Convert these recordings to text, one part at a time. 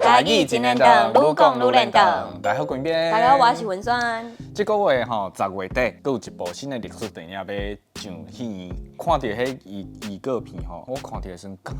台語真連長，愈講愈連長。大家好，滾邊。大家好，我是文萱。這個月吼10月底，閣有一部新的歷史電影欲上戲院。看著彼預告片吼，我看著的時陣感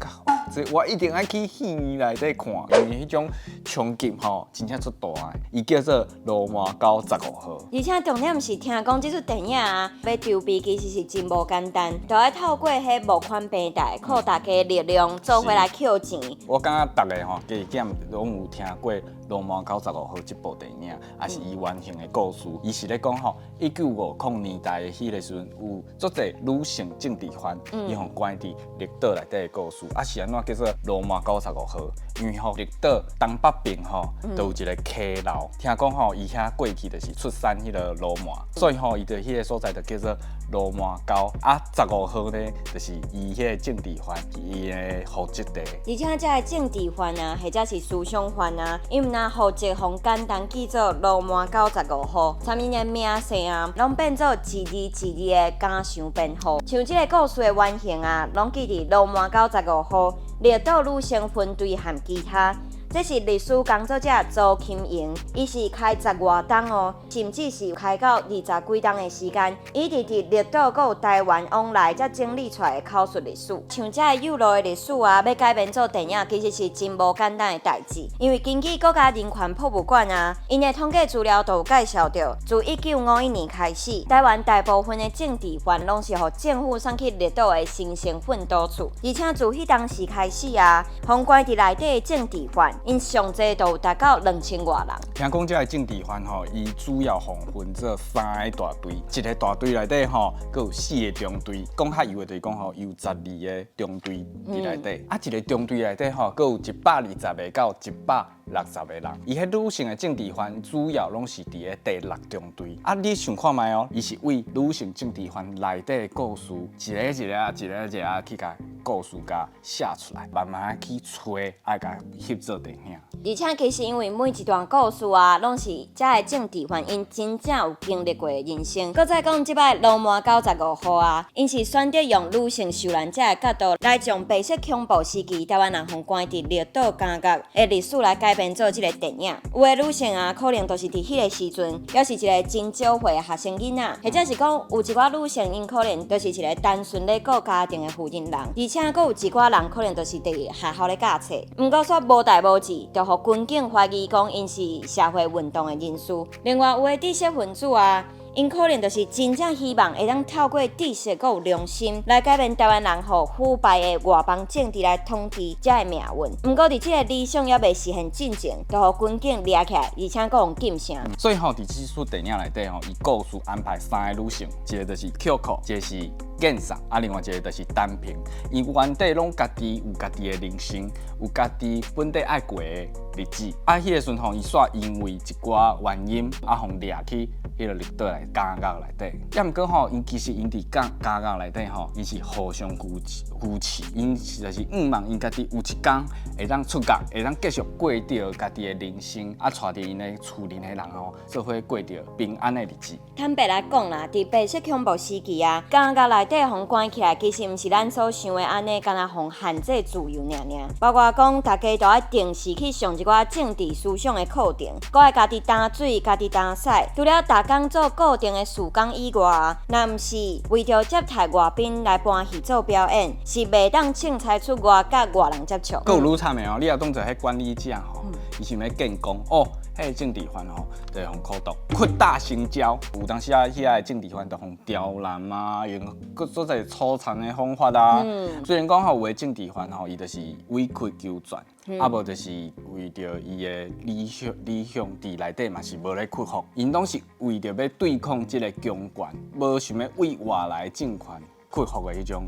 覺，這我一定愛去戲院內底看，因為彼種衝擊吼真正足大的。伊叫做《鱸鰻溝十五號》。而且重點是，聽講這齣電影啊，欲籌備其實是真無簡單，著愛透過彼募款平台，靠大家力量做伙來抾錢。我感覺逐个吼加減攏有聽過《鱸鰻溝十五號》這部電影，也是伊原型的故事。伊是咧講吼，1950年代的彼个時陣，有足濟女性政治犯，伊予關佇綠島內底的故事。啊，是按怎叫做鱸鰻溝十五號？因為吼綠島東北邊吼，都有一个溪流，聽講吼伊遐過去就是出產彼个鱸鰻，所以吼伊佇彼个所在就叫做鱸鰻溝。啊，十五號呢，就是伊彼个政治犯伊的戶籍地。而且這个政治犯啊，或者是思想犯啊，伊毋若戶籍予簡單記做鱸鰻溝十五號，啥物的名姓啊，攏變做一字一字的家常編號。像這个故事的原型啊，攏記佇鱸鰻溝十五號綠島女性分隊和其他。這是歷史工作者周琴瑩，伊是開十外冬哦，甚至是開到二十幾冬的時間，伊佇綠島閣有台灣往來，才整理出來的口述歷史。像這个幼路的歷史啊，欲改編做電影，其實是真無簡單的代誌。因為根據國家人權博物館啊，𪜶的統計資料都有介紹著，自1951年開始，台灣大部分的政治犯攏是予政府送去綠島的新生訓導處，而且自彼當時開始啊，予關佇內底的政治犯，𪜶上濟都有達到2000外人。聽講這个政治犯吼，伊主要予分做三个大隊，一个大隊內底吼，閣有四个中隊。講較幼的就是講吼，有12個中隊佇內底，啊，一个中隊內底吼，閣有120個到160個人。伊彼女性的政治犯主要攏是佇咧第六中隊。啊，你想看覓哦？伊是為女性政治犯內底的故事，一个一个啊，一个一个啊去共故事共寫出來，慢慢去揣，愛共翕做電影。而且其實因為每一段故事啊，攏是這个政治犯𪜶真正有經歷過的人生。閣再講這擺鱸鰻溝十五號啊，𪜶是選擇用女性受難者的角度來將白色恐怖時期台灣人予關佇綠島監獄的歷史來改編做這个電影。有的女性啊，可能就是佇彼个時陣，猶是一个真少歲的學生囡仔，或者是講有一寡女性，𪜶可能就是一个單純咧顧家庭的婦人人，而且閣有一寡人可能就是佇學校咧教冊。毋過煞無代無誌，就予軍警懷疑講𪜶是社會運動的人士。另外有的知識分子啊，𪜶可能就是真正希望會當透過知識閣有良心來改變台灣人予腐敗的外邦政治來統治遮的命運。毋過佇這个理想猶未實現進前，就予軍警掠起來，而且閣予禁聲。所以吼，佇這齣電影內底吼，伊故事安排三个女性，一个就是 Kyoko，一个是建桑，啊，另外一个就是丹平。𪜶原底攏家己有家己的人生，有家己本底愛過的日子。啊，彼个時陣吼，伊煞因為一寡原因，啊，予掠去彼个綠島來監獄內底。抑毋過吼，𪜶其實𪜶佇監獄內底吼，𪜶是互相扶持，𪜶實在是向望𪜶家己有一工會當出獄，會當繼續過著家己的人生，啊，帶著𪜶的厝裡的人吼，做伙過著平安的日子。坦白來講啦，佇白色恐怖時期啊，監獄內底予關起來，其實毋是咱所想的按呢，干焦予限制自由爾爾。包括講，大家都愛定時去上一寡政治思想的課程，閣愛家己擔水、家己擔屎。除了逐工做固定的事工以外啊，若毋是為著接待外賓來搬戲做表演，是袂當凊彩出外佮外人接觸。閣有愈慘的哦，你若當做彼管理者吼，伊想欲建功哦，彼个政治犯吼，就會予苦毒，屈打成招。有當時啊，遐个政治犯就予刁難啊，用閣做濟粗殘的方法啊。雖然講吼，有的政治犯吼，伊就是委曲求全，啊無就是為著伊的理想佇內底嘛是無咧屈服，𪜶攏是為著欲對抗這个強權，無想欲對外來政權屈服的彼種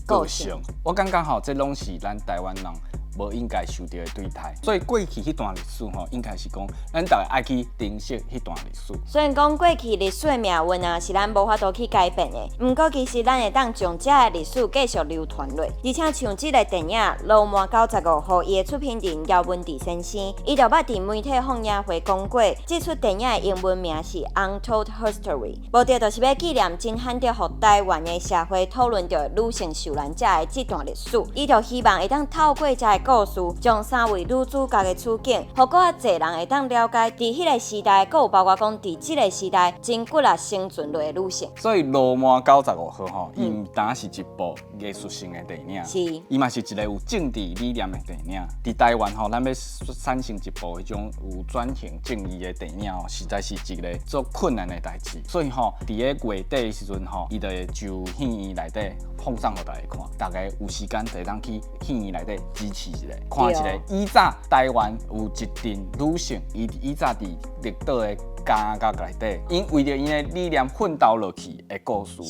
個性。我感覺吼，這攏是咱台灣人無應該受著的對待，所以過去彼段歷史吼，應該是講咱逐个愛去珍惜彼段歷史。雖然講過去歷史的命運啊，是咱無法度去改變的，毋過其實咱會當將這个歷史繼續流傳落。而且像這个電影《鱸鰻溝十五號》，伊的出品人姚文智先生，伊就捌佇媒體放映會講過，這齣電影的英文名是《Untold History》，目的就是欲紀念真罕得予台灣的社會討論著女性受難者的這段歷史。伊就希望會當透過這个故事，將三位女主角的處境，予閣較濟人會當了解，佇彼个時代，閣有包括講佇這个時代真骨力生存落的女性。所以《羅滿九十五號》吼，伊毋單是一部藝術性的電影，伊嘛是一个有政治理念的電影。佇台灣吼，咱欲產生一部彼種有轉型正義的電影吼，實在是一个足困難的代誌。所以吼，佇个月底的時陣吼，伊就會就戲院內底放送予大家看，大家有時間就會當去戲院內底支持一下，看一下以早台灣有一陣女性，伊以早佇綠島的監獄內底，𪜶為著𪜶的理念奮鬥落去的故事，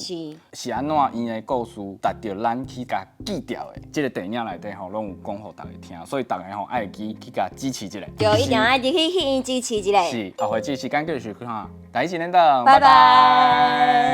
是按怎𪜶的故事值著咱去共記著的。這个電影內底吼，攏有講予大家聽，所以大家吼愛記去共支持一下。對，一定愛入去戲院支持一下。是，後回這時間繼續看，台一連等，拜拜。